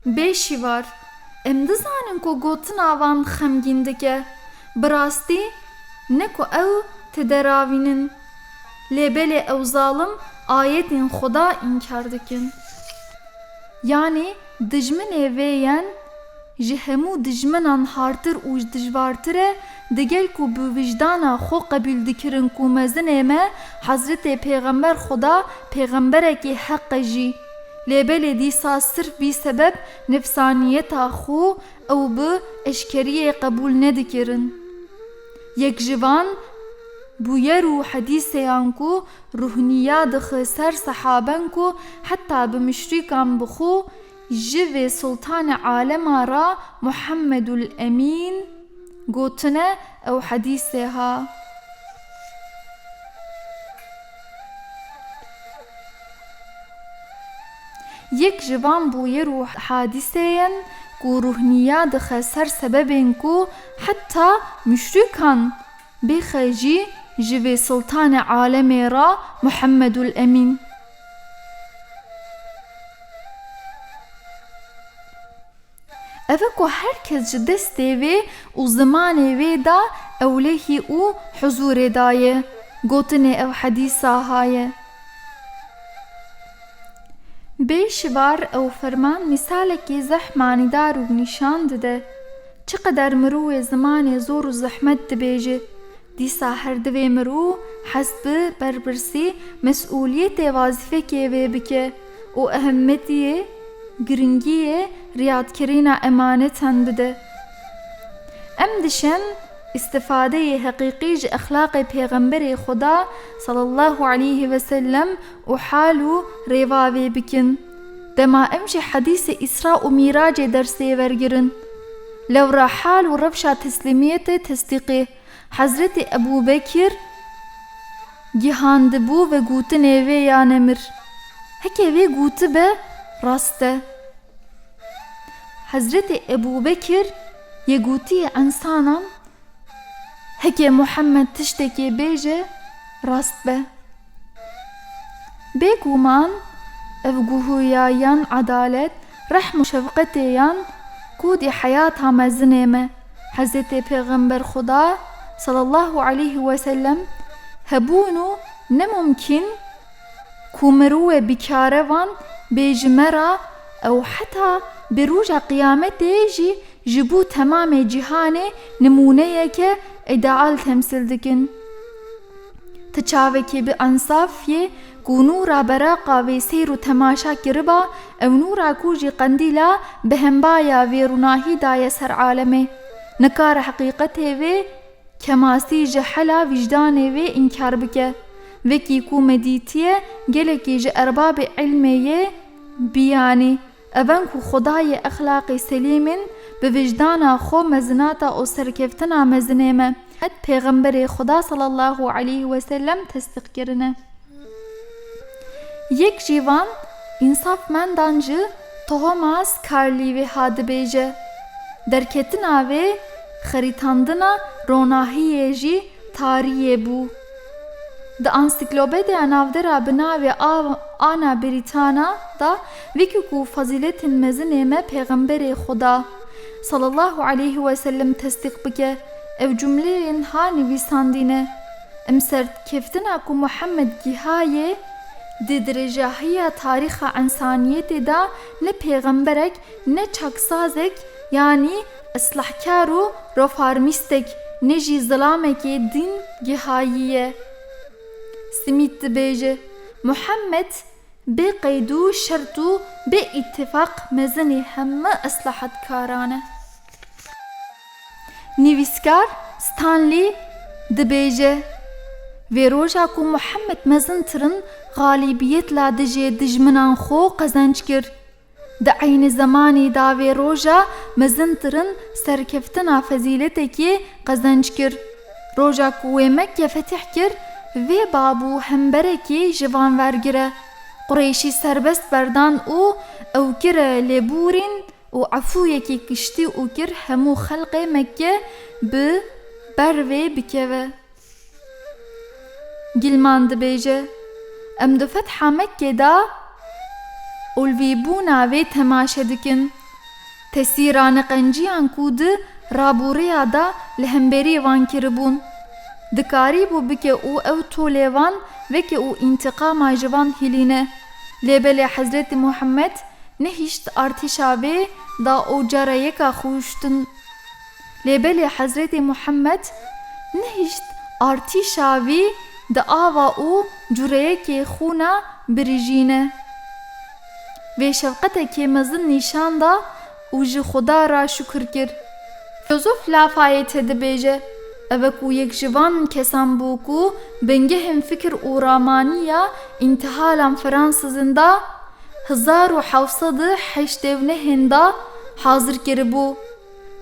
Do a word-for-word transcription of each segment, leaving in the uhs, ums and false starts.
Bê şîvar, em dizanin ku gotina van xemgîn dike. Bi rastî ne ku ew têderavînin. Lê belê ew zalim ayetên Xuda înkar dikin. Yanî dijminê vê yên ji hemû dijminan hartir û dijwartir e, digel ku bi wijdana xwe qebûl dikirin ku mezinê me Hezretê Pêxember Xuda pêxemberekî heq e jî. Lê belê dîsa sirf vî sebeb nefsaniyeta xwe ew bi eşkeriyê qebûl nedikirin. Yek ji van bûyer û hedîseyan ku ruhniya dixe ser sehaben ku heta bi muşrîkan bi xwe ji vê Sultanê alema re Muhammedul Emîn gotine ew hedîsê ha. Yek ji van bûyer û hadîseyên ku ruhniya dixe ser sebebên ku heta muşrîkan bêxe jî ji vê Sultanê alemê re Muhammedul Emîn. Ev e ku her kes ji destê wê û zimanê wê de ewlehî û huzûrê daye. Gotinê ew hedîsa haye. Bê şivar ew ferman mîsalekî zehf manîdar û nîşan dide. Çiqeder mirû wê zimanê zor û zehmet dibêje, dîsa her divê mirû hez bi berpirsî, mesûliyetê wazîfekê wê bike û ehemetiyê, giringiyê riyadkirina emanetan bide. Em dişên îstifadeyê heqîqî ji exlaqê Pêxemberê Xuda sallallahu aleyhi ve sellem û hal û rêva wê bikin. Dema em jî hedîsê Îsra û Mîracê dersê wergirin, lewra hal û rewşa teslîmiyetê tesdîqê Hezretê Ebû Bekir gihandibû vegotinê wê ya nemir. Heke wê gotibe rast e. Hezretê Ebû Bekir yê gotiye ensanan, heke Muhammed tiştekê bêje, rast be. Bêguman ev guhuya yan edalet, rehm û şefqetê yan kodî heyata mezinê me, Hezretê Pêxember Xuda sallallahu aleyhi ve sellem, hebûn û ne mumkîn ku mirû wê bikare van bê ji me re ew heta bi roja qiyametê jî ji bo temamê cîhanê nimûneyeke îdeal temsîl dikin. Ti çavekê bi ensaf yê ku nûra beraqa vê seyr û temaşa kiriba, ew nûra ku jî qendîla bi hembaya vê rûnahî daye ser alemê, nikare heqîqetê vê kemasî ji hela wijdanê wê înkar bike. Wekî ku me dîtiye, gelekî ji erbabê ilmê yê biyanî, ev in ku Xwedayê exlaqê selîm in, bi wijdana xwe mezinata û serkeftina mezinê me, Pêxemberê Xuda sallallahu aleyhi ve sellem tesdîq kirine. Yek ji van însafmendan ji Thomas Carlyle wiha dibêje, derketina wê xerîtandina ronahiyê jî tariyê bû. Di Ansiklopediya Navdera bi navê A-, Ana Britana de wekî ku fezîletên mezinê me Pêxemberê Xuda sallallahu aleyhi ve sellem tesdîq bike, ev cumleyên ha nivîsandîne: Em serkeftina ku Muhammed gihaye di dirêjahiya tarîxa ensaniyetê de ne pêxemberek, ne çaksazek, yanî islahkar û reformîstek, ne jî zilamekê dîn gihayiye. Smith dibêje, Muhammed bê qeyd û şert û bê îtîfaq mezinê heme islahatkaran e. Nivîskar Stanley dibêje, vê roja ku Muhammed mezintirin xalîbiyet la dijê dijminan xwe qezenc kir, di eynî zemanî de vê roja mezintirin serkeftina fezîletekê qezenc kir. Roja ku wê Mekke fetih kir, vê bab û hemberekê ji van vergire. Qureyşî serbest berdan û ew kire lêborîn û efûyekî giştî û kir hemû xelqê Mekke bi ber wê bikeve. Gilman dibêje, em di fetha Mekkê de olvîbûna wê temaşe dikin. Tesîra neqenciyan ku di rabûrêya de li hemberî van kiribûn, dikarîbû bike û ew tolê van veke û întiqama ji van hilîne. Lê belê Hezretî Muhammed nehişt artîşa vê da û cara yeka xwiştin. Lê belê Hezretî Muhammed nehişt artîşa vî di ava û cureyekê xûna birijîne. Vê şefqetekê mezin nîşan da û ji Xuda ra şukir kir. Filozof lafayê te dibêje, ev ku yek ji van kesan bû ku bingehên fikir û ramaniya întihalan Fransizin da hezar û heft sed û heştê û nehên da hazir kiribû.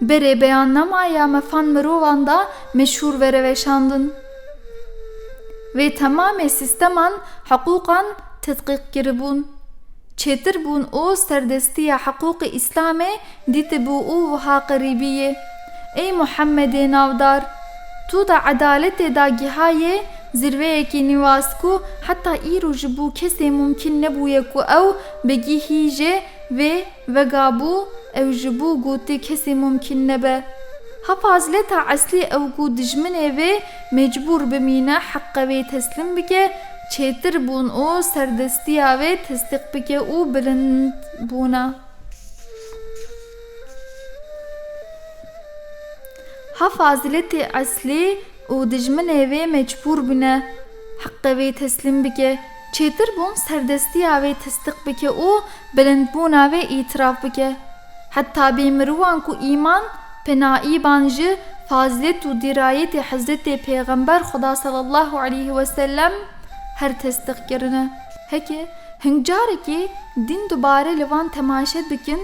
Berê beyannamaya mefan mirovan da meşhûr vereveşandin. Vê temamê sîsteman hiqûqan tedqîq kiribûn. Çêtir bûn û serdestiya hiqûqê Îslamê dîtibû û wiha qerîbiyê: Ey Muhemmedê navdar, tu da edaletê da gihayê zirveyekî nîvaz ku heta îro ji bo kesê mumkin nebûye ku ew bigihî jê vê vegabû, ew ji bo gotê kesê mumkin nebe. Ha fazileta eslî ew ku dijminê vê mecbûr bimîne heqe vê teslim bike, çêtir bûn û serdestiya vê tesdîq bike û bilind bûna. Ha fazîletê eslî û dijminê vê mecbûr bûne heqê vê teslim bike. Çêtir bûn serdestiya vê tesdîq bike û bilindbûna vê îtiraf bike. Heta bê mirovan ku îman, penaîban ji fazîlet û dîrayetê Hezretê Pêxember Xuda sallallahu aleyhi ve sellem her tesdîq kirine. Heke hin carekê din dubare li van temaşe bikin,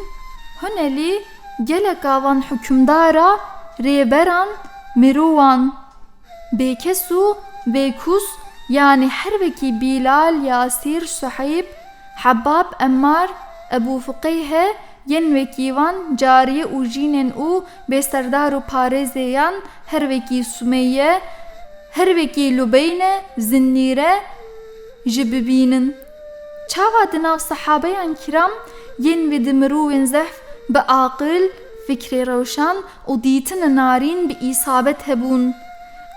hunelî geleka van hukimdara, rêberan, mirovan, bêkes û bêkus, yanî her wekî Bîlal, Yasîr, Suheyb, Hebab, Emmar, Ebû Fuqeyhe, yên wekî van cariyê û jînên û bêserdar û parêzêyan, her wekî Sumeyye, her wekî Lubeyne, Zinnîre, ji bibînin. Çawa di nav sehabeyan kiram yên wê di mirovên zehf bi aqil, fikrê rewşan û dîtine narîn bi îsabet hebûn.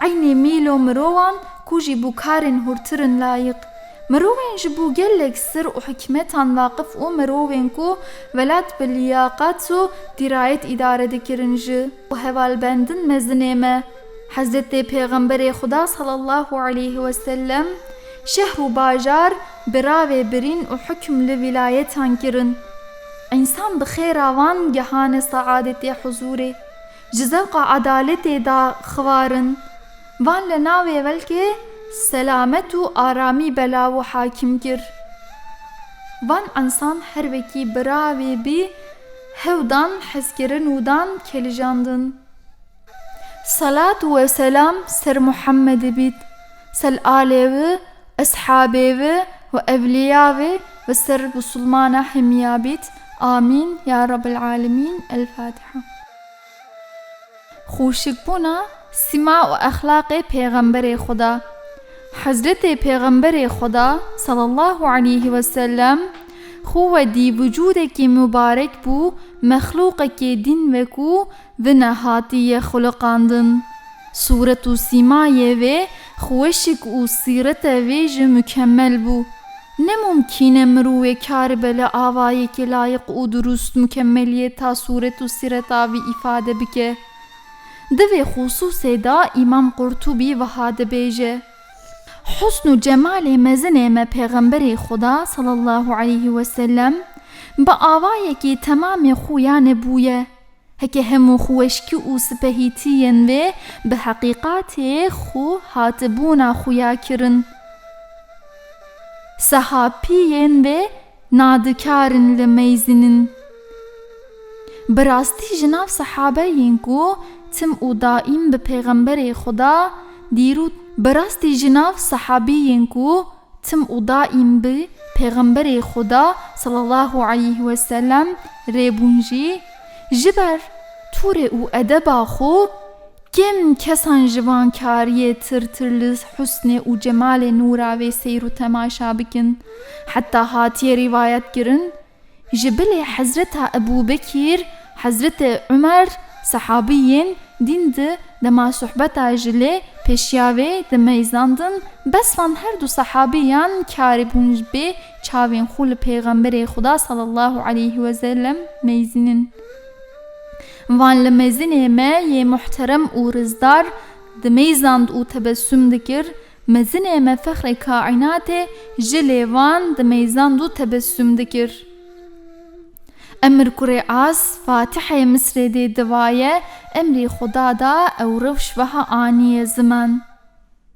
Eynê mîlo mirovan ku jî bo karên hûrtir in layiq. Mirovên ji bo gelek sir û hikmetan waqif û mirovên ku welat bi liyaqat û dîrayet îdare dikirin ji û hevalbendin mezinê me. Hezretê Pêxemberê Xuda sallallahu aleyhi ve sellem şehr û bajar bi ravê birîn û hukm li vîlayetan kirin. Însan bi xêra van gehane saadetê huzûrê. Ji zewqa edaletê da xivarin. Van li navê welkê selamet û aramî belav û hakim kir. Van însan her wekî bi ravê bî hewdan hezkirin û dan kelijandin. Salat û selam ser Muhammedê bît, ser alê wî, eshabê wî û ewliya wî û ser musulmana hemiya bît. Amîn ya Rabbel Alemîn. El Fatiha. Xweşikbûna sîma û exlaqê Pêxemberê Xuda. Hezretê Pêxemberê Xuda sallallahu aleyhi ve sellem xwe wedî wicûdekî mubarek bû, mexlûqekê din wekû wine hatiye xuliqandin. Sûret û sîmayê wê xweşik û sîrete wê jî mukemel bû. Ne mumkîn e mirovê karibe li avayekî layiq û durust mukemeliyê ta sûret û sîreta wî îfade bike. Di vê xusûsê de Îmam Qurtubî wiha dibêje: Husn û cemalê mezinê me Pêxemberê Xuda sallallahu aleyhi ve sellem bi avayekî temamê xuya nebûye. Heke hemû xweşkî û sipehîtiyên wê bi heqîqatê xwe hatibûna xuya kirin, sehapiyên wê nadikarin li meyzînin. Bi rastî ji nav sehabe yên ku tim û daîm bi Pêxemberê Xuda dîrû, bi rastî ji nav sehabî yên ku tim û daîm bi Pêxemberê Xuda sallallahu aleyhi ve sellem rê bûn jî, ji ber tûrê û edeba xwe kêm kesan ji van kariyê tirtir li husnê û cemalê nûra vê seyr û temaşa bikin. Heta hatiye rîwayet kirin, ji bilê Hezreta Ebû Bekîr Hezretê Umer, sehabiyên din di dema sohbeta ji lê pêşiya wê dimeyzandin, bes van her du sehabiyan karî bûn ji bê çavên xwe li Pêxemberê Xuda sallallahu aleyhi ve sellem meyzînin. Van li mezinê me yê muhterem û rizdar dimeyzand û tebessum dikir, mezinê me fexrê kaînatê ji lê van dimeyzand û tebessum dikir. Emir kurê As, Fatihê Misrê dê divaye, emrî Xuda da ew rewş veha aniye ziman.